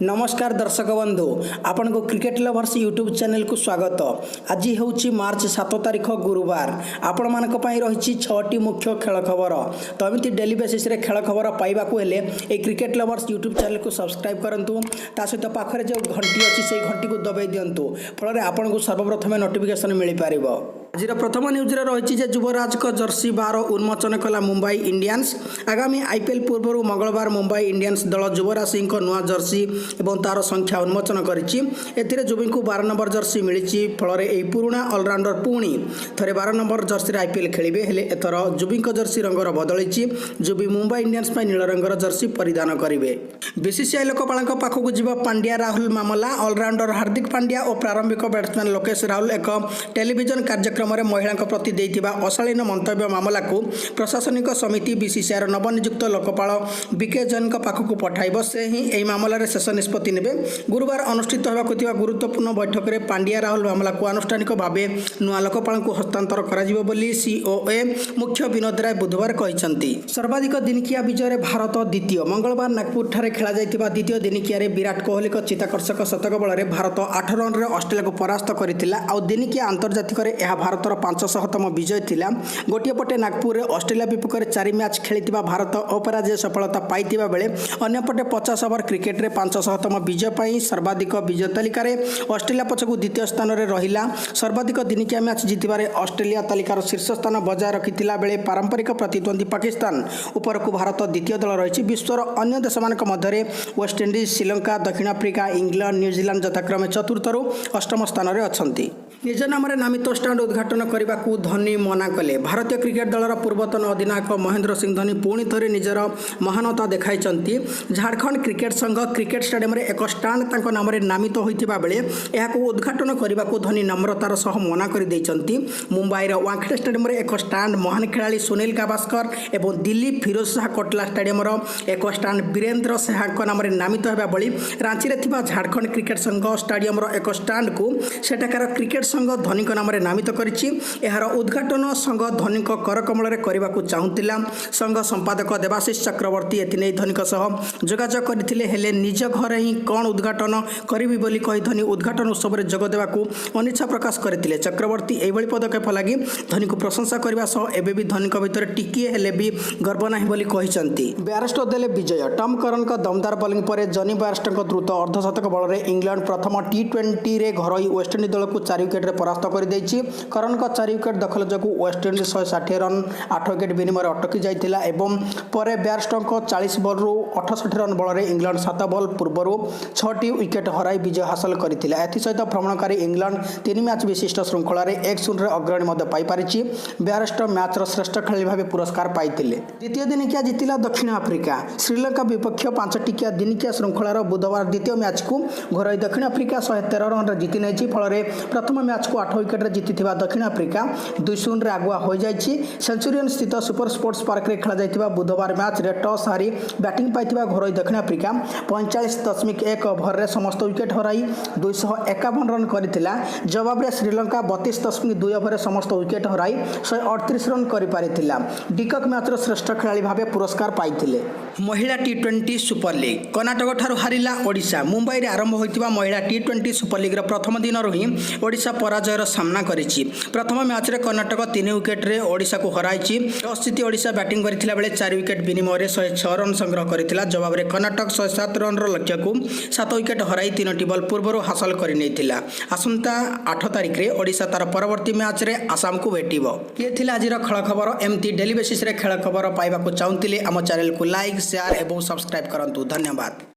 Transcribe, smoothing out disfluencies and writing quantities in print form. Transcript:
ନମସ୍କାର ଦର୍ଶକ ବନ୍ଧୁ, ଆପଣଙ୍କୁ କ୍ରିକେଟ ଲଭର୍ସ ୟୁଟ୍ୟୁବ୍ ଚ୍ୟାନେଲକୁ ସ୍ୱାଗତ। ଆଜି ହେଉଛି ମାର୍ଚ୍ଚ 7 ତାରିଖ, ଗୁରୁବାର। ଆପଣମାନଙ୍କ ପାଇଁ ରହିଛି ଛଅଟି ମୁଖ୍ୟ ଖେଳ ଖବର। ତ ଏମିତି ଡେଲି ବେସିସ୍ରେ ଖେଳ ଖବର ପାଇବାକୁ ହେଲେ ଏହି କ୍ରିକେଟ ଲଭର୍ସ ୟୁଟ୍ୟୁବ୍ ଚ୍ୟାନେଲକୁ ସବସ୍କ୍ରାଇବ୍ କରନ୍ତୁ। ତା ସହିତ ପାଖରେ ଯେଉଁ ଘଣ୍ଟି ଅଛି, ସେଇ ଘଣ୍ଟିକୁ ଦବାଇ ଦିଅନ୍ତୁ। ଫଳରେ ଆପଣଙ୍କୁ ସର୍ବପ୍ରଥମେ ନୋଟିଫିକେସନ୍ ମିଳିପାରିବ। ଆଜିର ପ୍ରଥମ ନ୍ୟୁଜ୍ରେ ରହିଛି ଯେ ଯୁବରାଜଙ୍କ ଜର୍ସି 12 ଉନ୍ମୋଚନ କଲା ମୁମ୍ବାଇ ଇଣ୍ଡିଆନ୍ସ। ଆଗାମୀ ଆଇପିଏଲ୍ ପୂର୍ବରୁ ମଙ୍ଗଳବାର ମୁମ୍ବାଇ ଇଣ୍ଡିଆନ୍ସ ଦଳ ଯୁବରାଜ ସିଂଙ୍କ ନୂଆ ଜର୍ସି ଏବଂ ତାର ସଂଖ୍ୟା ଉନ୍ମୋଚନ କରିଛି। ଏଥିରେ ଯୁବିଙ୍କୁ 12 ନମ୍ବର ଜର୍ସି ମିଳିଛି। ଫଳରେ ଏହି ପୁରୁଣା ଅଲରାଉଣ୍ଡର ପୁଣି ଥରେ 12 ନମ୍ବର ଜର୍ସିରେ ଆଇପିଏଲ୍ ଖେଳିବେ। ହେଲେ ଏଥର ଯୁବିଙ୍କ ଜର୍ସି ରଙ୍ଗର ବଦଳିଛି। ଯୁବି ମୁମ୍ବାଇ ଇଣ୍ଡିଆନ୍ସ ପାଇଁ ନୀଳ ରଙ୍ଗର ଜର୍ସି ପରିଧାନ କରିବେ। ବିସିସିଆଇ ଲୋକପାଳଙ୍କ ପାଖକୁ ଯିବ ପାଣ୍ଡ୍ୟା ରାହୁଲ ମାମଲା। ଅଲରାଉଣ୍ଡର ହାର୍ଦ୍ଦିକ ପାଣ୍ଡ୍ୟା ଓ ପ୍ରାରମ୍ଭିକ ବ୍ୟାଟ୍ସମ୍ୟାନ୍ ଲୋକେଶ ରାହୁଲ ଏକ ଟେଲିଭିଜନ କାର୍ଯ୍ୟକ୍ରମରେ ମହିଳାଙ୍କ ପ୍ରତି ଦେଇଥିବା ଅଶାଳୀନ ମନ୍ତବ୍ୟ ମାମଲାକୁ ପ୍ରଶାସନିକ ସମିତି ବିସିସିଆଇର ନବନିଯୁକ୍ତ ଲୋକପାଳ ବିକେ ଜୈନଙ୍କ ପାଖକୁ ପଠାଇବ। ସେ ହିଁ ଏହି ମାମଲାରେ ଶେଷ ନିଷ୍ପତ୍ତି ନେବେ। ଗୁରୁବାର ଅନୁଷ୍ଠିତ ହେବାକୁ ଥିବା ଗୁରୁତ୍ୱପୂର୍ଣ୍ଣ ବୈଠକରେ ପାଣ୍ଡ୍ୟା ରାହୁଲ ମାମଲାକୁ ଆନୁଷ୍ଠାନିକ ଭାବେ ନୂଆ ଲୋକପାଳଙ୍କୁ ହସ୍ତାନ୍ତର କରାଯିବ ବୋଲି ସିଓଏ ମୁଖ୍ୟ ବିନୋଦ ରାୟ ବୁଧବାର କହିଛନ୍ତି। ସର୍ବାଧିକ ଦିନିକିଆ ବିଜୟରେ ଭାରତ ଦ୍ୱିତୀୟ। ମଙ୍ଗଳବାର ନାଗପୁରଠାରେ ଖେଳାଯାଇଥିବା ଦ୍ୱିତୀୟ ଦିନିକିଆରେ ବିରାଟ କୋହଲିଙ୍କ ଚିତ୍ତାକର୍ଷକ ଶତକ ବଳରେ ଭାରତ 8 ରନ୍ରେ ଅଷ୍ଟ୍ରେଲିଆକୁ ପରାସ୍ତ କରିଥିଲା। ଆଉ ଦିନିକିଆ ଆନ୍ତର୍ଜାତିକରେ ଏହା ଭାରତର 500ତମ ବିଜୟ ଥିଲା। ଗୋଟିଏ ପଟେ ନାଗପୁରରେ ଅଷ୍ଟ୍ରେଲିଆ ବିପକ୍ଷରେ ଚାରି ମ୍ୟାଚ୍ ଖେଳିଥିବା ଭାରତ ଅପରାଜେୟ ସଫଳତା ପାଇଥିବା ବେଳେ, ଅନ୍ୟପଟେ 50 ଓଭର କ୍ରିକେଟରେ 500ତମ ବିଜୟ ପାଇଁ ସର୍ବାଧିକ ବିଜୟ ତାଲିକାରେ ଅଷ୍ଟ୍ରେଲିଆ ପଛକୁ ଦ୍ୱିତୀୟ ସ୍ଥାନରେ ରହିଲା। ସର୍ବାଧିକ ଦିନିକିଆ ମ୍ୟାଚ୍ ଜିତିବାରେ ଅଷ୍ଟ୍ରେଲିଆ ତାଲିକାର ଶୀର୍ଷ ସ୍ଥାନ ବଜାୟ ରଖିଥିଲା ବେଳେ ପାରମ୍ପରିକ ପ୍ରତିଦ୍ୱନ୍ଦ୍ୱୀ ପାକିସ୍ତାନ ଉପରକୁ ଭାରତ ଦ୍ୱିତୀୟ ଦଳ ରହିଛି। ବିଶ୍ୱର ଅନ୍ୟ ଦେଶମାନଙ୍କ ମଧ୍ୟରେ ୱେଷ୍ଟଇଣ୍ଡିଜ୍, ଶ୍ରୀଲଙ୍କା, ଦକ୍ଷିଣ ଆଫ୍ରିକା, ଇଂଲଣ୍ଡ, ନ୍ୟୁଜିଲାଣ୍ଡ ଯଥାକ୍ରମେ ଚତୁର୍ଥରୁ ଅଷ୍ଟମ ସ୍ଥାନରେ ଅଛନ୍ତି। ନିଜ ନାମରେ ନାମିତ ଷ୍ଟାଣ୍ଡ ଉଦ୍ଘାଟନ କରିବାକୁ ଧୋନି ମନା କଲେ। ଭାରତୀୟ କ୍ରିକେଟ ଦଳର ପୂର୍ବତନ ଅଧିନାୟକ ମହେନ୍ଦ୍ର ସିଂ ଧୋନି ପୁଣି ଥରେ ନିଜର ମହାନତା ଦେଖାଇଛନ୍ତି। ଝାଡ଼ଖଣ୍ଡ କ୍ରିକେଟ ସଂଘ କ୍ରିକେଟ ଷ୍ଟାଡିୟମରେ ଏକ ଷ୍ଟାଣ୍ଡ ତାଙ୍କ ନାମରେ ନାମିତ ହୋଇଥିବା ବେଳେ ଏହାକୁ ଉଦ୍ଘାଟନ କରିବାକୁ ଧୋନି ନମ୍ରତାର ସହ ମନା କରିଦେଇଛନ୍ତି। ମୁମ୍ବାଇର ୱାଙ୍ଖେଡ଼େ ଷ୍ଟାଡିୟମରେ ଏକ ଷ୍ଟାଣ୍ଡ ମହାନ ଖେଳାଳି ସୁନୀଲ ଗାଭାସ୍କର ଏବଂ ଦିଲ୍ଲୀ ଫିରୋଜ ଶାହ କୋଟଲା ଷ୍ଟାଡିୟମର ଏକ ଷ୍ଟାଣ୍ଡ ବୀରେନ୍ଦ୍ର ସେହ୍ୱାଗଙ୍କ ନାମରେ ନାମିତ ହେବା ଭଳି ରାଞ୍ଚିରେ ଥିବା ଝାଡ଼ଖଣ୍ଡ କ୍ରିକେଟ ସଂଘ ଷ୍ଟାଡିୟମର ଏକ ଷ୍ଟାଣ୍ଡକୁ ସେଠାକାର କ୍ରିକେଟ ସଂଘ ଧୋନିଙ୍କ ନାମରେ ନାମିତ କରିଛି। ଏହାର ଉଦ୍ଘାଟନ ସଂଘ ଧୋନିଙ୍କ କରକମଳରେ କରିବାକୁ ଚାହୁଁଥିଲା। ସଂଘ ସମ୍ପାଦକ ଦେବାଶିଷ ଚକ୍ରବର୍ତ୍ତୀ ଏଥିନେଇ ଧୋନିଙ୍କ ସହ ଯୋଗାଯୋଗ କରିଥିଲେ। ହେଲେ ନିଜ ଘରେ ହିଁ କ'ଣ ଉଦ୍ଘାଟନ କରିବି ବୋଲି କହି ଧୋନି ଉଦ୍ଘାଟନ ଉତ୍ସବରେ ଯୋଗ ଦେବାକୁ ଅନିଚ୍ଛା ପ୍ରକାଶ କରିଥିଲେ। ଚକ୍ରବର୍ତ୍ତୀ ଏହିଭଳି ପଦକ୍ଷେପ ଲାଗି ଧୋନିଙ୍କୁ ପ୍ରଶଂସା କରିବା ସହ ଏବେ ବି ଧୋନିଙ୍କ ଭିତରେ ଟିକିଏ ହେଲେ ବି ଗର୍ବ ନାହିଁ ବୋଲି କହିଛନ୍ତି। ବ୍ୟାରଷ୍ଟୋ ଦେଲେ ବିଜୟ। ଟମ୍ କରନଙ୍କ ଦମଦାର ବୋଲିଂ ପରେ ଜନି ବ୍ୟାରଷ୍ଟୋଙ୍କ ଦ୍ରୁତ ଅର୍ଦ୍ଧଶତକ ବଳରେ ଇଂଲଣ୍ଡ ପ୍ରଥମ ଟି-20ରେ ଘରୋଇ ୱେଷ୍ଟଇଣ୍ଡିଜ୍ ଦଳକୁ 4 ୱିକେଟରେ ପରାସ୍ତ କରିଦେଇଛି। କରନଙ୍କ 4 ୱିକେଟ ଦଖଲ ଯୋଗୁଁ ୱେଷ୍ଟଇଣ୍ଡିଜ୍ 160 ରନ୍ 8 ୱିକେଟ ବିନିମୟରେ ଅଟକି ଯାଇଥିଲା ଏବଂ ପରେ ବ୍ୟାରଷ୍ଟୋଙ୍କ 40 ବଲ୍ରୁ 68 ରନ୍ ବଳରେ ଇଂଲଣ୍ଡ 7 ବଲ୍ ପୂର୍ବରୁ ଛଅଟି ୱିକେଟ ହରାଇ ବିଜୟ ହାସଲ କରିଥିଲା। ଏଥିସହିତ ଭ୍ରମଣକାରୀ ଇଂଲଣ୍ଡ ତିନି ମ୍ୟାଚ୍ ବିଶିଷ୍ଟ ଶୃଙ୍ଖଳାରେ 1-0ରେ ଅଗ୍ରଣୀ ମଧ୍ୟ ପାଇପାରିଛି। ବ୍ୟାରଷ୍ଟୋ ମ୍ୟାଚ୍ର ଶ୍ରେଷ୍ଠ ଖେଳାଳି ଭାବେ ପୁରସ୍କାର ପାଇଥିଲେ। ଦ୍ୱିତୀୟ ଦିନିକିଆ ଜିତିଲା ଦକ୍ଷିଣ ଆଫ୍ରିକା। ଶ୍ରୀଲଙ୍କା ବିପକ୍ଷ 5 ଟିକିଆ ଦିନିକିଆ ଶୃଙ୍ଖଳାର ବୁଧବାର ଦ୍ୱିତୀୟ ମ୍ୟାଚ୍କୁ ଘରୋଇ ଦକ୍ଷିଣ ଆଫ୍ରିକା 113 ରନ୍ରେ ଜିତି ନେଇଛି। ଫଳରେ ପ୍ରଥମ ମ୍ୟାଚ୍କୁ 8 ୱିକେଟରେ ଜିତିଥିବା ଦକ୍ଷିଣ ଆଫ୍ରିକା 2-0ରେ ଆଗୁଆ ହୋଇଯାଇଛି। ସେଞ୍ଚୁରିଆନ୍ ସ୍ଥିତ ସୁପର ସ୍ପୋର୍ଟସ ପାର୍କରେ ଖେଳାଯାଇଥିବା ବୁଧବାର ମ୍ୟାଚ୍ରେ ଟସ୍ ହାରି ବ୍ୟାଟିଂ ପାଇଥିବା ଘରୋଇ ଦକ୍ଷିଣ ଆଫ୍ରିକା 45.1 ଓଭରରେ ସମସ୍ତ ୱିକେଟ୍ ହରାଇ 251 ରନ୍ କରିଥିଲା। ଜବାବରେ ଶ୍ରୀଲଙ୍କା 32.2 ଓଭରରେ ସମସ୍ତ ୱିକେଟ୍ ହରାଇ 138 ରନ୍ କରିପାରିଥିଲା। ଡିକକ୍ ମ୍ୟାଚ୍ର ଶ୍ରେଷ୍ଠ ଖେଳାଳି ଭାବେ ପୁରସ୍କାର ପାଇଥିଲେ। ମହିଳା ଟି-20 ସୁପର ଲିଗ୍, କର୍ଣ୍ଣାଟକଠାରୁ ହାରିଲା ଓଡ଼ିଶା। ମୁମ୍ବାଇରେ ଆରମ୍ଭ ହୋଇଥିବା ମହିଳା ଟି-20 ସୁପର ଲିଗ୍ର ପ୍ରଥମ ଦିନରୁ ହିଁ ଓଡ଼ିଶା ପରାଜୟର ସାମ୍ନା କରିଛି। ପ୍ରଥମ ମ୍ୟାଚ୍ରେ କର୍ଣ୍ଣାଟକ 3 ୱିକେଟରେ ଓଡ଼ିଶାକୁ ହରାଇଛି। ଟସ୍ ଜିତି ଓଡ଼ିଶା ବ୍ୟାଟିଂ କରିଥିଲା ବେଳେ 4 ୱିକେଟ ବିନିମୟରେ 106 ରନ୍ ସଂଗ୍ରହ କରିଥିଲା। ଜବାବରେ କର୍ଣ୍ଣାଟକ 107 ରନ୍ର ଲକ୍ଷ୍ୟକୁ 7 ୱିକେଟ ହରାଇ ତିନୋଟି ବଲ୍ ପୂର୍ବରୁ ହାସଲ କରିନେଇଥିଲା। ଆସନ୍ତା 8 ତାରିଖରେ ଓଡ଼ିଶା ତାର ପରବର୍ତ୍ତୀ ମ୍ୟାଚ୍ରେ ଆସାମକୁ ଭେଟିବ। ଇଏ ଥିଲା ଆଜିର ଖେଳ ଖବର। ଏମିତି ଡେଲି ବେସିସ୍ରେ ଖେଳ ଖବର ପାଇବାକୁ ଚାହୁଁଥିଲେ ଆମ ଚ୍ୟାନେଲକୁ ଲାଇକ୍, ସେୟାର ଏବଂ ସବସ୍କ୍ରାଇବ୍ କରନ୍ତୁ। ଧନ୍ୟବାଦ।